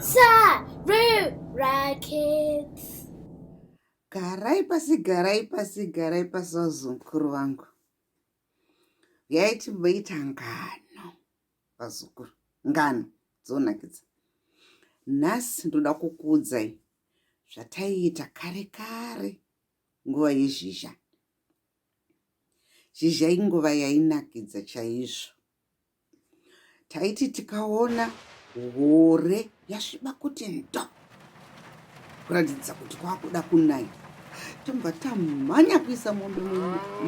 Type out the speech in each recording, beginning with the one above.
Sarura Kids. Garai pasi, garai pasi, garai pasi vazukuru vangu. Uyai timboita ngano vazukuru. Ngano dzonakidza. Nhasi ndoda kukuudzai zvataiita kare kare nguva yezhizha. Zhizha inguva yainakidza chaizvo. Taiti tikaona gore yasviba kuti ndo kuratidza kuti kwakuda kunaya tobva tamhanya kuisa mombe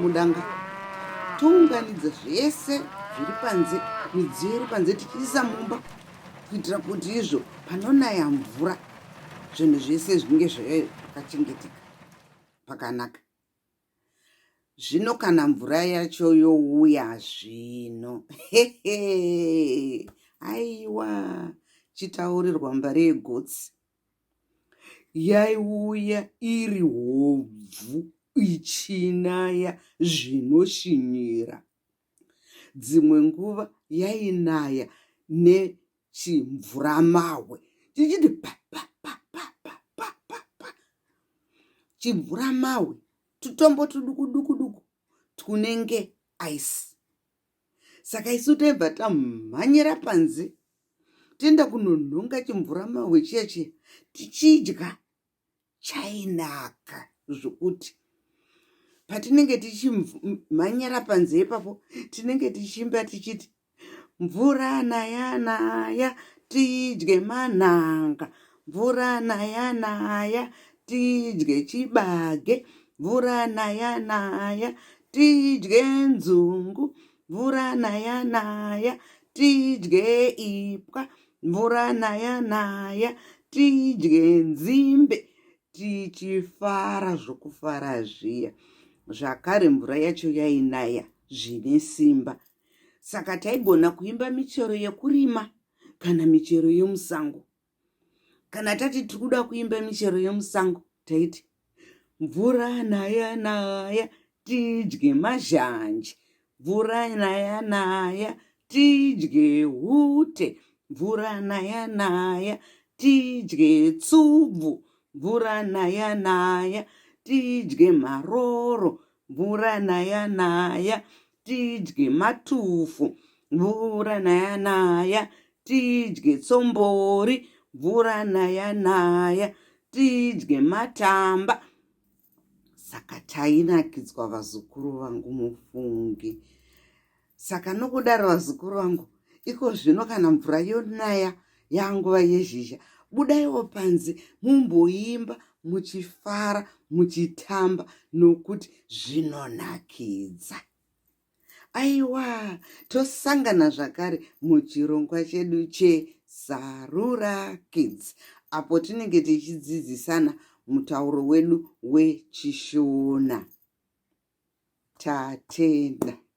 mudanga tounganidza zvese zviri panze midziyo iri panze tichiisa mumba kuitira kuti izvo panonaya mvura zvinhu zvese zvinge zvakachengeteka pakanaka Zvino kana mvura yacho youya zvino hehe aiwa chitaurirwa mbare yegotsi yaiuya iri hobvu ichinaya zvinoshinyira. Dzimwe nguva yainaya nechimvuramahwe chichiti pa pa pa pa pa pa pa pa chimvuramahwe tutombo tuduku duku duku twunenge ice. Saka isu taibva tamhanyira panze toenda kunonhonga chimvuramahwe chiya chiya tichidya chainaka zvokuti patinenge tichimhanyira panze ipapo tinenge tichiimba tichiti mvura naya naya tidye manhanga mvura naya naya tidye chibage mvura naya naya tidye nzungu mvura naya naya tidye ipwa Mvura naya naya tidye nzimbe tichifara zvokufara zviya. Zvakare mvura yacho yainaya zvine simba saka taigona kuimba michero yekurima kana michero yemusango. Kana tati tiri kuda kuimba michero yemusango taiti mvura naya naya tidye mazhanje mvura naya naya tidye hute mvura naya naya tidye tsubvu mvura naya naya tidye maroro mvura naya naya tidye matufu mvura naya naya tidye tsombori mvura naya naya tidye matamba saka tainakidzwa vazukuru vangu mufunge saka nokudaro vazukuru vangu iko zvino kana mvura yonaya yanguva yezhizha budaiwo panze mumboimba muchifara muchitamba nokuti zvinonakidza Aiwa, tosangana zvakare muchirongwa chedu cheSarura Kids apo tinenge tichidzidzisana mutauro wedu weChiShona. Tatenda.